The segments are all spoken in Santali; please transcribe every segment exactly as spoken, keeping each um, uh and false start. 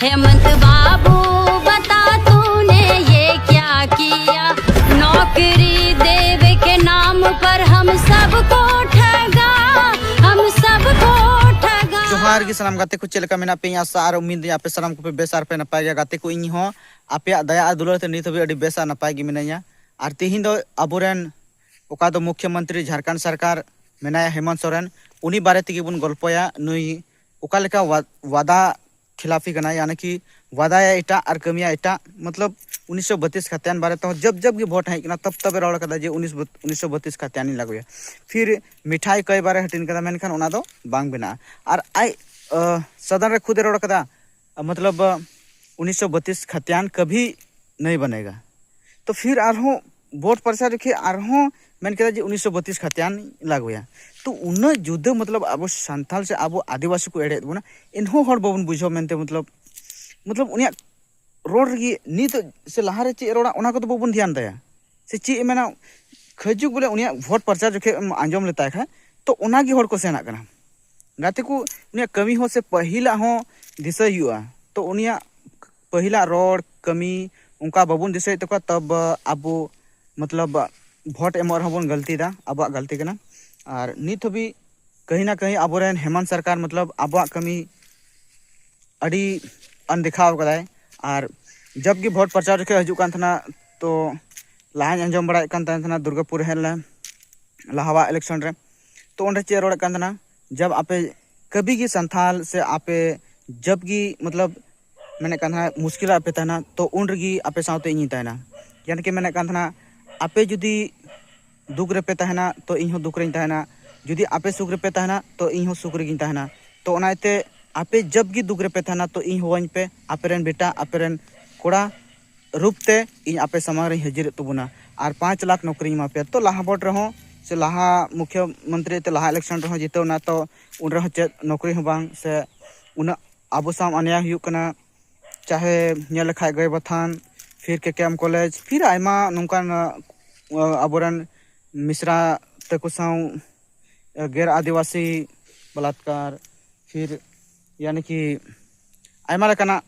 हेमंत बाबू, बता तूने ये क्या किया? नौकरी देवे के नाम पर हम सबको ठगा, हम सबको ठगा। ᱡᱚᱦᱟᱨ ᱜᱮ ᱥᱟᱱᱟᱢ ᱜᱟᱛᱮ ᱠᱚ, ᱪᱮᱫ ᱞᱮᱠᱟ ᱢᱮᱱᱟᱜ ᱯᱮᱭᱟ? ᱟᱥᱟ ᱟᱨ ᱩᱢᱤᱫ ᱫᱚᱧ ᱟᱯᱮ ᱥᱟᱱᱟᱢ ᱠᱚᱯᱮ ᱵᱮᱥ ᱟᱨ ᱯᱮ ᱱᱟᱯᱟᱭ ᱜᱮᱭᱟ᱾ ᱜᱟᱛᱮ ᱠᱚ, ᱤᱧ ᱦᱚᱸ ᱟᱯᱮᱭᱟᱜ ᱫᱟᱭᱟ ᱟᱨ ᱫᱩᱞᱟᱹᱲ ᱛᱮ ᱱᱤᱛ ᱦᱟᱹᱵᱤᱡ ᱟᱹᱰᱤ ᱵᱮᱥ ᱟᱨ ᱱᱟᱯᱟᱭ ᱜᱮ ᱢᱤᱱᱟᱹᱧᱟ᱾ ᱟᱨ ᱛᱤᱦᱤᱧ ᱫᱚ ᱟᱵᱚᱨᱮᱱ ᱚᱠᱟ ᱫᱚ ᱢᱩᱠᱷᱭᱚ ᱢᱚᱱᱛᱨᱤ ᱡᱷᱟᱲᱠᱷᱚᱸᱰ ᱥᱚᱨᱠᱟᱨ ᱢᱮᱱᱟᱭᱟ, ᱦᱮᱢᱚᱱᱛ ᱥᱚᱨᱮᱱ, ᱩᱱᱤ ᱵᱟᱨᱮ ᱛᱮᱜᱮ ᱵᱚᱱ ᱜᱚᱞᱯᱚᱭᱟ᱾ ᱱᱩᱭ ᱚᱠᱟ ᱞᱮᱠᱟ ᱣᱟ-, ᱣᱟᱫᱟ ᱠᱷᱤᱞᱟᱯᱤ ᱠᱟᱱᱟᱭ, ᱭᱟᱱᱤ ᱠᱤ ᱣᱟᱫᱟᱭᱟ ᱮᱴᱟᱜ ᱟᱨ ᱠᱟᱹᱢᱤᱭᱟ ᱮᱴᱟᱜ᱾ ᱢᱚᱛᱞᱚᱵ, ᱩᱱᱤᱥᱥᱚ ᱵᱟᱛᱤᱥ ᱠᱷᱟᱛᱭᱟᱱ ᱵᱟᱨᱮ ᱛᱮᱦᱚᱸ ᱡᱟᱵ ᱡᱟᱵ ᱜᱮ ᱵᱷᱳᱴ ᱦᱮᱡ ᱠᱟᱱᱟ, ᱛᱚᱵ ᱛᱚᱵᱮ ᱨᱚᱲ ᱠᱟᱫᱟ ᱡᱮ ᱩᱱᱤᱥ ᱵᱟᱛ-, ᱩᱱᱤᱥᱥᱚ ᱵᱟᱛᱤᱥ ᱠᱷᱟᱛᱭᱟᱱᱤᱧ ᱞᱟᱜᱩᱭᱟ᱾ ᱯᱷᱤᱨ ᱢᱤᱴᱷᱟᱭ ᱠᱚᱭ ᱵᱟᱨᱮ ᱦᱟᱹᱴᱤᱧ ᱠᱟᱫᱟ, ᱢᱮᱱᱠᱷᱟᱱ ᱚᱱᱟ ᱫᱚ ᱵᱟᱝ ᱵᱮᱱᱟᱜᱼᱟ᱾ ᱟᱨ ᱟᱡ, ᱟᱹ, ᱥᱚᱫᱚᱱ ᱨᱮ ᱠᱷᱩᱫ ᱮ ᱨᱚᱲ ᱠᱟᱫᱟ, ᱢᱚᱛᱞᱚᱵ, ᱩᱱᱤᱥᱥᱚ ᱵᱟᱛᱤᱥ ᱠᱷᱟᱛᱭᱟᱱ ᱠᱟᱵᱷᱤ ᱱᱟᱦᱤ ᱵᱟᱱᱮᱜᱟ᱾ ᱛᱚ ᱯᱷᱤᱨ ᱟᱨᱦᱚᱸ ᱵᱷᱳᱴ ᱯᱨᱚᱪᱟᱨ ᱡᱚᱠᱷᱮᱡ ᱟᱨᱦᱚᱸ ᱢᱮᱱ ᱠᱮᱫᱟ ᱡᱮ ᱩᱱᱤᱥᱥᱚ ᱵᱟᱛᱤᱥ ᱠᱷᱟᱛᱭᱟᱱ ᱞᱟᱜᱩᱭᱟ᱾ ᱛᱚ ᱩᱱᱟᱹᱜ ᱡᱩᱫᱟᱹ, ᱢᱚᱛᱞᱚᱵ, ᱟᱵᱚ ᱥᱟᱱᱛᱟᱞ ᱥᱮ ᱟᱵᱚ ᱟᱹᱫᱤᱵᱟᱹᱥᱤ ᱠᱚ ᱮᱲᱮᱭᱮᱫ ᱵᱚᱱᱟ, ᱮᱱᱦᱚᱸ ᱦᱚᱲ ᱵᱟᱵᱚᱱ ᱵᱩᱡᱷᱟᱹᱣ ᱢᱮᱱᱛᱮ, ᱢᱚᱛᱞᱚᱵ, ᱢᱚᱛᱞᱚᱵ ᱩᱱᱤᱭᱟᱜ ᱨᱚᱲ ᱨᱮᱜᱮ ᱱᱤᱛ ᱥᱮ ᱞᱟᱦᱟᱨᱮ ᱪᱮᱫ ᱮ ᱨᱚᱲᱟ, ᱚᱱᱟ ᱠᱚᱫᱚ ᱵᱟᱵᱚᱱ ᱫᱷᱮᱭᱟᱱ ᱛᱟᱭᱟ᱾ ᱥᱮ ᱪᱮᱫ ᱮ ᱢᱮᱱᱟ, ᱠᱷᱟᱹᱡᱩᱜ ᱵᱚᱞᱮ ᱩᱱᱤᱭᱟᱜ ᱵᱷᱳᱴ ᱯᱨᱚᱪᱟᱨ ᱡᱚᱠᱷᱮᱡ ᱮᱢ ᱟᱸᱡᱚᱢ ᱞᱮᱛᱟᱭ ᱠᱷᱟᱡ, ᱛᱚ ᱚᱱᱟᱜᱮ ᱦᱚᱲ ᱠᱚ ᱥᱮᱱᱟᱜ ᱠᱟᱱᱟ᱾ ᱜᱟᱛᱮ ᱠᱚ, ᱩᱱᱤᱭᱟᱜ ᱠᱟᱹᱢᱤ ᱦᱚᱸ ᱥᱮ ᱯᱟᱹᱦᱤᱞᱟᱜ ᱦᱚᱸ ᱫᱤᱥᱟᱹᱭ ᱦᱩᱭᱩᱜᱼᱟ᱾ ᱛᱚ ᱩᱱᱤᱭᱟᱜ ᱯᱟᱹᱦᱤᱞᱟᱜ ᱨᱚᱲ, ᱠᱟᱹᱢᱤ ᱚᱱᱠᱟ ᱵᱟᱵᱚᱱ ᱫᱤᱥᱟᱹᱭᱮᱫ ᱛᱟᱠᱚᱣᱟ, ᱛᱚᱵ ᱟᱵᱚ, ᱢᱚᱛᱞᱚᱵ, ᱵᱷᱳᱴ ᱮᱢᱚᱜ ᱨᱮᱦᱚᱸ ᱵᱚᱱ ᱜᱟᱹᱞᱛᱤᱭᱮᱫᱟ, ᱟᱵᱚᱣᱟᱜ ᱜᱟᱹᱞᱛᱤ ᱠᱟᱱᱟ᱾ ᱟᱨ ᱱᱤᱛ ᱦᱟᱹᱵᱤᱡ ᱠᱟᱹᱦᱤ ᱱᱟ ᱠᱟᱹᱦᱤ ᱟᱵᱚᱨᱮᱱ ᱦᱮᱢᱟᱱᱛ ᱥᱚᱨᱠᱟᱨ, ᱢᱚᱛᱞᱚᱵ, ᱟᱵᱚᱣᱟᱜ ᱠᱟᱹᱢᱤ ᱟᱹᱰᱤ ᱟᱱᱫᱮᱠᱷᱟᱣ ᱠᱟᱫᱟᱭ᱾ ᱟᱨ ᱡᱚᱵ ᱜᱮ ᱵᱷᱳᱴ ᱯᱨᱚᱪᱟᱨ ᱡᱚᱠᱷᱮᱡ ᱦᱤᱡᱩᱜ ᱠᱟᱱ ᱛᱟᱦᱮᱱᱟ, ᱛᱚ ᱞᱟᱦᱟᱧ ᱟᱸᱡᱚᱢ ᱵᱟᱲᱟᱭᱮᱫ ᱠᱟᱱ ᱛᱟᱦᱮᱱᱟ ᱫᱩᱨᱜᱟᱯᱩᱨ ᱦᱮᱡ ᱞᱮᱱᱟ ᱞᱟᱦᱟᱣᱟᱜ ᱤᱞᱮᱠᱥᱚᱱ ᱨᱮ, ᱛᱚ ᱚᱸᱰᱮ ᱪᱮᱫ ᱮ ᱨᱚᱲᱮᱫ ᱠᱟᱱ ᱛᱟᱦᱮᱱᱟ, ᱡᱚᱵ ᱟᱯᱮ ᱠᱟᱵᱷᱤ ᱜᱮ ᱥᱟᱱᱛᱷᱟᱞ ᱥᱮ ᱟᱯᱮ ᱡᱚᱵ ᱜᱮ, ᱢᱚᱛᱞᱚᱵ, ᱢᱮᱱᱮᱫ ᱠᱟᱱ ᱛᱟᱦᱮᱱᱟ ᱢᱩᱥᱠᱤᱞ ᱨᱮ ᱟᱯᱮ ᱛᱟᱦᱮᱱᱟ, ᱛᱚ ᱩᱱ ᱨᱮᱜᱮ ᱟᱯᱮ ᱥᱟᱶᱛᱮ ᱤᱧᱤᱧ ᱛᱟᱦᱮᱱᱟ᱾ ᱭᱟᱱᱤ ᱠᱤ ᱢᱮᱱᱮᱫ ᱠᱟᱱ ᱛᱟᱦᱮᱱᱟ, ᱟᱯᱮ ᱡᱩᱫᱤ ᱫᱩᱠ ᱨᱮᱯᱮ ᱛᱟᱦᱮᱱᱟ, ᱛᱚ ᱤᱧ ᱦᱚᱸ ᱫᱩᱠ ᱨᱮᱧ ᱛᱟᱦᱮᱱᱟ᱾ ᱡᱩᱫᱤ ᱟᱯᱮ ᱥᱩᱠ ᱨᱮᱯᱮ ᱛᱟᱦᱮᱱᱟ, ᱛᱚ ᱤᱧ ᱦᱚᱸ ᱥᱩᱠ ᱨᱮᱜᱮᱧ ᱛᱟᱦᱮᱱᱟ᱾ ᱛᱚ ᱚᱱᱟ ᱤᱭᱟᱹᱛᱮ ᱟᱯᱮ ᱡᱟᱵ ᱜᱮ ᱫᱩᱠ ᱨᱮᱯᱮ ᱛᱟᱦᱮᱱᱟ, ᱛᱚ ᱤᱧ ᱦᱚᱦᱚᱣᱟᱹᱧ ᱯᱮ, ᱟᱯᱮ ᱨᱮᱱ ᱵᱮᱴᱟ, ᱟᱯᱮ ᱨᱮᱱ ᱠᱚᱲᱟ ᱨᱩᱯ ᱛᱮ ᱤᱧ ᱟᱯᱮ ᱥᱟᱢᱟᱝ ᱨᱤᱧ ᱦᱟᱹᱡᱤᱨᱚᱜ ᱛᱟᱵᱚᱱᱟ᱾ ᱟᱨ ᱯᱟᱸᱪ ᱞᱟᱠᱷ ᱱᱚᱠᱨᱤᱧ ᱮᱢᱟ ᱯᱮᱭᱟ᱾ ᱛᱚ ᱞᱟᱦᱟ ᱵᱷᱳᱴ ᱨᱮᱦᱚᱸ ᱥᱮ ᱞᱟᱦᱟ ᱢᱩᱠᱷᱭᱚ ᱢᱚᱱᱛᱨᱤ ᱛᱮ ᱞᱟᱦᱟ ᱤᱞᱮᱠᱥᱚᱱ ᱨᱮᱦᱚᱸ ᱡᱤᱛᱟᱹᱣ ᱮᱱᱟ, ᱛᱚ ᱩᱱ ᱨᱮᱦᱚᱸ ᱪᱮᱫ ᱱᱚᱠᱨᱤ ᱦᱚᱸ ᱵᱟᱝ, ᱥᱮ ᱩᱱᱟᱹᱜ ᱟᱵᱚ ᱥᱟᱶ ᱚᱱᱭᱟᱭ ᱦᱩᱭᱩᱜ ᱠᱟᱱᱟ᱾ ᱪᱟᱦᱮ ᱧᱮᱞ ᱞᱮᱠᱷᱟᱡ ᱜᱟᱹᱭ ᱵᱟᱛᱷᱟᱱ, ᱯᱷᱤᱨ ᱠᱮ ᱠᱮ ᱮᱢ ᱠᱚᱞᱮᱡᱽ, ᱯᱷᱤᱨ ᱟᱭᱢᱟ ᱱᱚᱝᱠᱟᱱ, ᱟᱸ, ᱟᱵᱚᱨᱮᱱ ᱢᱤᱥᱨᱟ ᱛᱟᱠᱚ ᱥᱟᱶ, ᱟᱸ, ᱜᱮᱨ ᱟᱹᱫᱤᱵᱟᱹᱥᱤ ᱵᱟᱞᱟᱛᱠᱟᱨ, ᱯᱷᱤᱨ ᱭᱟᱱᱤ ᱠᱤ ᱟᱭᱢᱟ ᱞᱮᱠᱟᱱᱟᱜ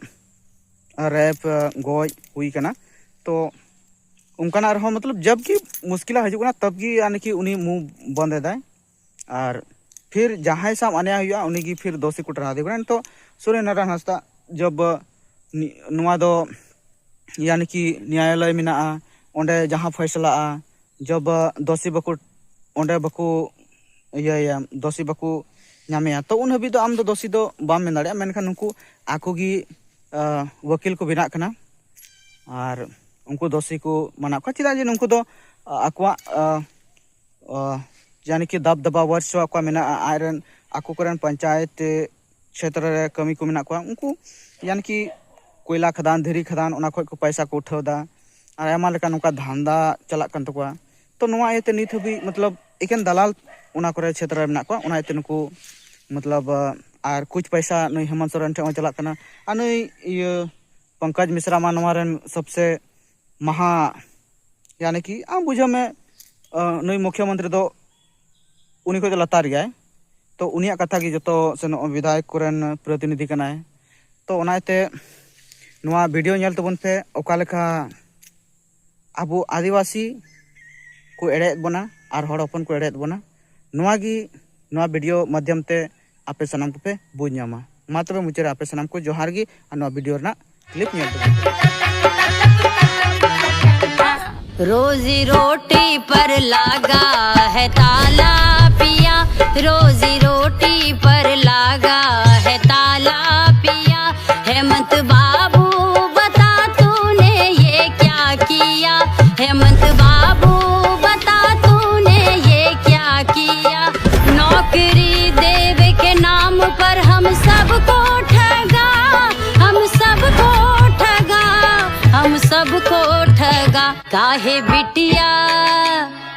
ᱨᱮᱯ, ᱜᱚᱡ ᱦᱩᱭ ᱠᱟᱱᱟ᱾ ᱛᱚ ᱚᱱᱠᱟᱱᱟᱜ ᱨᱮᱦᱚᱸ ᱢᱚᱛᱞᱚᱵ ᱡᱟᱵ ᱠᱤ ᱢᱩᱥᱠᱤᱞᱟ ᱦᱤᱡᱩᱜ ᱠᱟᱱᱟ, ᱛᱟᱵ ᱜᱮ ᱭᱟᱱᱤ ᱠᱤ ᱩᱱᱤ ᱢᱩ ᱵᱚᱱᱫ ᱮᱫᱟᱭ᱾ ᱟᱨ ᱯᱷᱤᱨ ᱡᱟᱦᱟᱸᱭ ᱥᱟᱶ ᱟᱱᱭᱟᱭ ᱦᱩᱭᱩᱜᱼᱟ, ᱩᱱᱤ ᱜᱮ ᱯᱷᱤᱨ ᱫᱳᱥᱤ ᱠᱚ ᱴᱷᱟᱲᱟᱣ ᱫᱮ ᱠᱟᱱᱟ᱾ ᱱᱤᱛᱚᱜ ᱥᱩᱨᱮᱱ ᱱᱟᱨᱟᱭᱚᱱ ᱦᱟᱸᱥᱫᱟ ᱡᱚᱵ ᱱᱤ- ᱱᱚᱣᱟ ᱫᱚ ᱭᱟᱱᱤ ᱠᱤ ᱱᱮᱭᱟᱞᱚᱭ ᱢᱮᱱᱟᱜᱼᱟ, ᱚᱸᱰᱮ ᱡᱟᱦᱟᱸ ᱯᱷᱚᱭᱥᱟᱞᱟᱜᱼᱟ, ᱡᱚᱵ ᱫᱳᱥᱤ ᱵᱟᱠᱚ, ᱚᱸᱰᱮ ᱵᱟᱠᱚ ᱤᱭᱟᱹᱭᱟ, ᱫᱳᱥᱤ ᱵᱟᱠᱚ ᱧᱟᱢᱮᱭᱟ, ᱛᱚ ᱩᱱ ᱦᱟᱹᱵᱤᱡ ᱫᱚ ᱟᱢ ᱫᱚ ᱫᱳᱥᱤ ᱫᱚ ᱵᱟᱢ ᱢᱮᱱ ᱫᱟᱲᱮᱭᱟᱜᱼᱟ᱾ ᱢᱮᱱᱠᱷᱟᱱ ᱱᱩᱠᱩ ᱟᱠᱚ ᱜᱮ ᱟᱸ, ᱣᱟᱹᱠᱤᱞ ᱠᱚ ᱵᱮᱱᱟᱜ ᱠᱟᱱᱟ ᱟᱨ ᱩᱱᱠᱩ ᱫᱳᱥᱤ ᱠᱚ ᱢᱟᱱᱟᱣ ᱠᱚᱣᱟ, ᱪᱮᱫᱟᱜ ᱡᱮ ᱱᱩᱠᱩ ᱫᱚ ᱟᱠᱚᱣᱟᱜ ᱟᱸ, ᱟᱸ, ᱭᱟᱱᱤ ᱠᱤ ᱫᱟᱵ ᱫᱟᱵᱟ ᱣᱟᱨᱥᱚ ᱟᱠᱚᱣᱟᱜ ᱢᱮᱱᱟᱜᱼᱟ᱾ ᱟᱡ ᱨᱮᱱ ᱟᱠᱚ ᱠᱚᱨᱮᱱ ᱯᱚᱧᱪᱟᱭᱮᱛ ᱠᱷᱮᱛᱨᱚ ᱨᱮ ᱠᱟᱹᱢᱤ ᱠᱚ ᱢᱮᱱᱟᱜ ᱠᱚᱣᱟ, ᱩᱱᱠᱩ ᱭᱟᱱᱤ ᱠᱤ ᱠᱚᱭᱞᱟ ᱠᱷᱟᱫᱟᱱ, ᱫᱷᱤᱨᱤ ᱠᱷᱟᱫᱟᱱ, ᱚᱱᱟ ᱠᱷᱚᱡ ᱠᱚ ᱯᱚᱭᱥᱟ ᱠᱚ ᱩᱴᱷᱟᱹᱣ ᱮᱫᱟ᱾ ᱟᱨ ᱟᱭᱢᱟ ᱞᱮᱠᱟ ᱱᱚᱝᱠᱟ ᱫᱷᱟᱱᱫᱟ ᱪᱟᱞᱟᱜ ᱠᱟᱱ ᱛᱟᱠᱚᱣᱟ᱾ ᱛᱚ ᱱᱚᱣᱟ ᱤᱭᱟᱹᱛᱮ ᱱᱤᱛ ᱦᱟᱹᱵᱤᱡ ᱢᱚᱛᱞᱚᱵ ᱮᱠᱮᱱ ᱫᱟᱞᱟᱞ ᱚᱱᱟ ᱠᱚᱨᱮ ᱠᱷᱮᱛᱨᱚ ᱨᱮ ᱢᱮᱱᱟᱜ ᱠᱚᱣᱟ, ᱚᱱᱟ ᱤᱭᱟᱹᱛᱮ ᱱᱩᱠᱩ ᱢᱚᱛᱞᱚᱵ ᱟᱨ ᱠᱩᱪ ᱯᱚᱭᱥᱟ ᱱᱩᱭ ᱦᱮᱢᱚᱱᱛ ᱥᱚᱨᱮᱱ ᱴᱷᱮᱱ ᱦᱚᱸ ᱪᱟᱞᱟᱜ ᱠᱟᱱᱟ᱾ ᱟᱨ ᱱᱩᱭ ᱤᱭᱟᱹ ᱯᱚᱝᱠᱚᱡᱽ ᱢᱤᱥᱨᱟ ᱢᱟ ᱱᱚᱣᱟ ᱨᱮᱱ ᱥᱚᱵᱥᱮ ᱢᱟᱦᱟ, ᱭᱟᱱᱤ ᱠᱤ ᱟᱢ ᱵᱩᱡᱷᱟᱹᱣ ᱢᱮ, ᱟᱸ, ᱱᱩᱭ ᱢᱩᱠᱷᱭᱚᱢᱚᱱᱛᱨᱤ ᱫᱚ ᱩᱱᱤ ᱠᱷᱚᱡ ᱫᱚ ᱞᱟᱛᱟᱨ ᱜᱮᱭᱟᱭ᱾ ᱛᱚ ᱩᱱᱤᱭᱟᱜ ᱠᱟᱛᱷᱟ ᱜᱮ ᱡᱚᱛᱚ ᱥᱮᱱᱚᱜ ᱵᱤᱫᱷᱟᱭᱚᱠ ᱠᱚᱨᱮᱱ ᱯᱨᱚᱛᱤᱱᱤᱫᱷᱤ ᱠᱟᱱᱟᱭ᱾ ᱛᱚ ᱚᱱᱟ ᱤᱭᱟᱹᱛᱮ ᱱᱚᱣᱟ ᱵᱷᱤᱰᱤᱭᱳ ᱧᱮᱞ ᱛᱟᱵᱚᱱ ᱯᱮ, ᱚᱠᱟ ᱞᱮᱠᱟ ᱟᱵᱚ ᱟᱹᱫᱤᱵᱟᱹᱥᱤ ᱠᱚ ᱮᱲᱮᱭᱮᱫ ᱵᱚᱱᱟ ᱟᱨ ᱦᱚᱲ ᱦᱚᱯᱚᱱ ᱠᱚ ᱮᱲᱮᱭᱮᱫ ᱵᱚᱱᱟ, ᱱᱚᱣᱟ ᱜᱮ ᱱᱚᱣᱟ ᱵᱷᱤᱰᱤᱭᱳ ᱢᱟᱫᱽᱫᱷᱚᱢ ᱛᱮ ᱟᱯᱮ ᱥᱟᱱᱟᱢ ᱠᱚᱯᱮ ᱵᱩᱡᱽ ᱧᱟᱢᱟ᱾ ᱢᱟ ᱛᱚᱵᱮ ᱢᱩᱪᱟᱹᱫ ᱨᱮ ᱟᱯᱮ ᱥᱟᱱᱟᱢ ᱠᱚ ᱡᱚᱦᱟᱨ ᱜᱮ ᱟᱨ ᱱᱚᱣᱟ ᱵᱷᱤᱰᱤᱭᱳ ᱨᱮᱱᱟᱜ ᱠᱞᱤᱯ ᱧᱮᱞ ᱛᱟᱵᱚᱱ ᱯᱮ᱾ रोजी रोटी पर लगा है ताला पिया, रोजी रोटी पर लगा है ताला पिया। हेमंत बाबू बता तूने ये क्या किया, हेमंत बाबू बता तूने ये क्या किया। नौकरी देवे के नाम पर हम सबको ठगा, हम सबको ठगा, हम सबको ठगा। काहे बिटिया,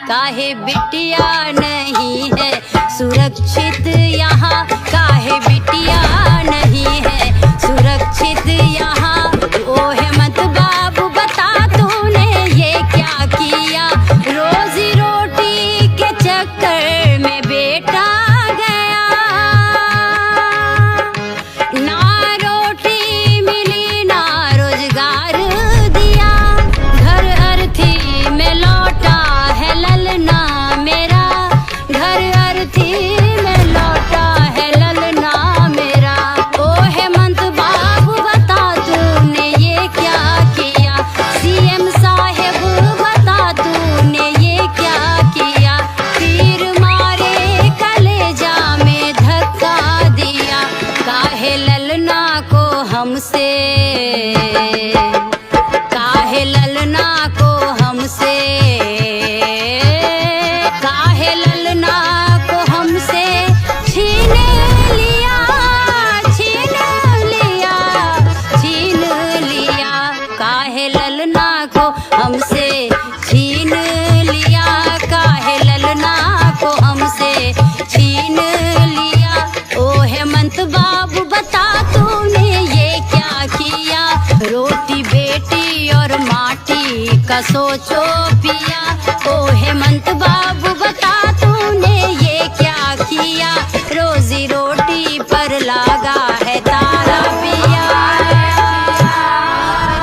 काहे बिटिया नहीं है सुरक्षित यहाँ, काहे बिटिया नहीं है सुरक्षित यहाँ। ओ हेमंत बाबू बता तूने ये क्या किया, रोजी रोटी के चक्कर में बेटा गया। ना रोटी हमसे, काहे ललना को हमसे, काहे ललना को हमसे छीन लिया, छीन लिया, छीन लिया। काहे ललना को हमसे छीन लिया, काहे ललना को हमसे छीन लिया। ओ हेमंत बाबू, बता तूने ये क्या किया? रोटी बेटी और माटी का सोचो पिया। ओ हेमंत बाबू, बता तूने ये क्या किया? रोजी रोटी पर ला